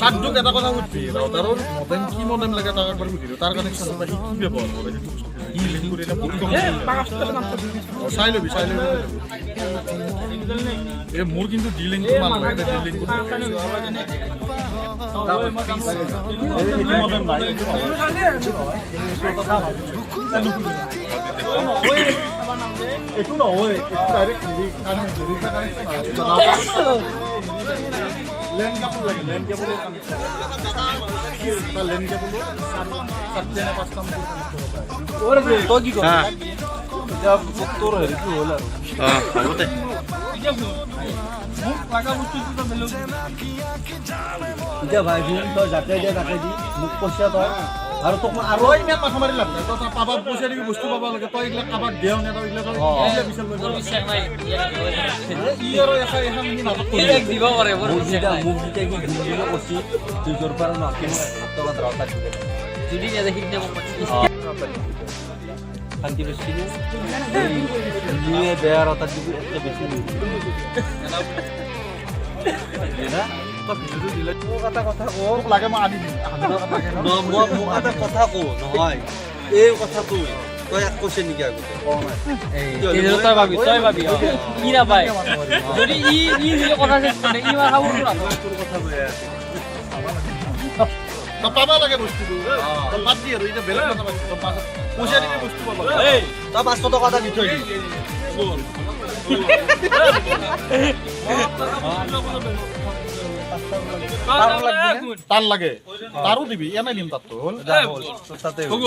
চাদুক এটা কথা সুধবি, ৰাউটাৰৰ মডেম কি মডেম লাগে তাক একবাৰ সুধিলো। তাৰ কানেকশ্যন সি কি ব্যৱহাৰ কৰে সেইটো বস্তু কৰি বহুত কম। চাই ল'বি, চাই ল'বি। এই মোৰ কিন্তু ডি লিংকটো মাল লাগে, ডি লিংকটো। এইটো মডেম নাই, এইটো এইটো নহয়, এইটো ডাইৰেক্ট হেৰি হেৰি কানেকশ্যন। লেন কেবল লাগে, লেন কেবলৰ কানেকশ্যন। এটা লেন কেবলৰ চাৰিটা নে পাঁচটা মান। তই কি কৰিবি এতিয়া? তোৰ হেৰিটো হ'ল আৰু। হ'ব দে। মোক লগা বস্তুটো বেলেগ। এতিয়া ভাই, তই যাকে দিয়ে তাকে দি মোক পইচা তই আৰু তোক মই আৰু তই ইমান মাথা মাৰি লাভ নাই। তই তাত পাবা, পইচা দিবি, বস্তু পাবা লাগে। তই এইবিলাক কাৰোবাক দিয়াও নে, তই এইবিলাক এইবিলাক বিচাৰ লৈ মোৰ বিশ্বাস নাই। ই আৰু এখন এখন সি নাটক কৰি ইয়াক দিব পাৰে, মোৰ মোক বিশ্বাস যেতিয়া নাই। মোক যেতিয়া কি দিম বুলি কৈছি, তুই য'ৰ পৰা নাকি মই 1000 টকাত ৰাউটাৰ দিলে। যদি নেদে সিদিনা মোক মাতিছে। শান্তি পাইছি নে? নিয়ে বেয়া ৰাউটাৰ দিবি, এতে বেছি নিদিবি না। তই ভিডিঅ'টো দিলে মোক এটা কথা কওঁ। তোক লাগে মই আনি দিম, 1000 টকা লাগে ন? মই মোক এটা কথা কওঁ নহয়, এই কথাটো তই ইয়াক কৈছে নেকি আগতে? তেতিয়াহ'লে তই ভাবি, তই ভাবি ই নাপায় যদি ই ই যদি কথা চেঞ্জ কৰে, ই মাৰ খাব। তোৰ কথা কৈ আছে। তই পাবা লাগে বস্তুটো, তই বাদ দি আৰু এতিয়া বেলেগ কথা পাতি। তই পইচা দিবি, বস্তু পাবা লাগে। তই 500 টকা এটা দি থৈ দি। তাৰ লাগে, তাৰো দিবি, এনে দিম তাততো হ'ল। যা হ'ল, তোৰ তাতে হ'ল।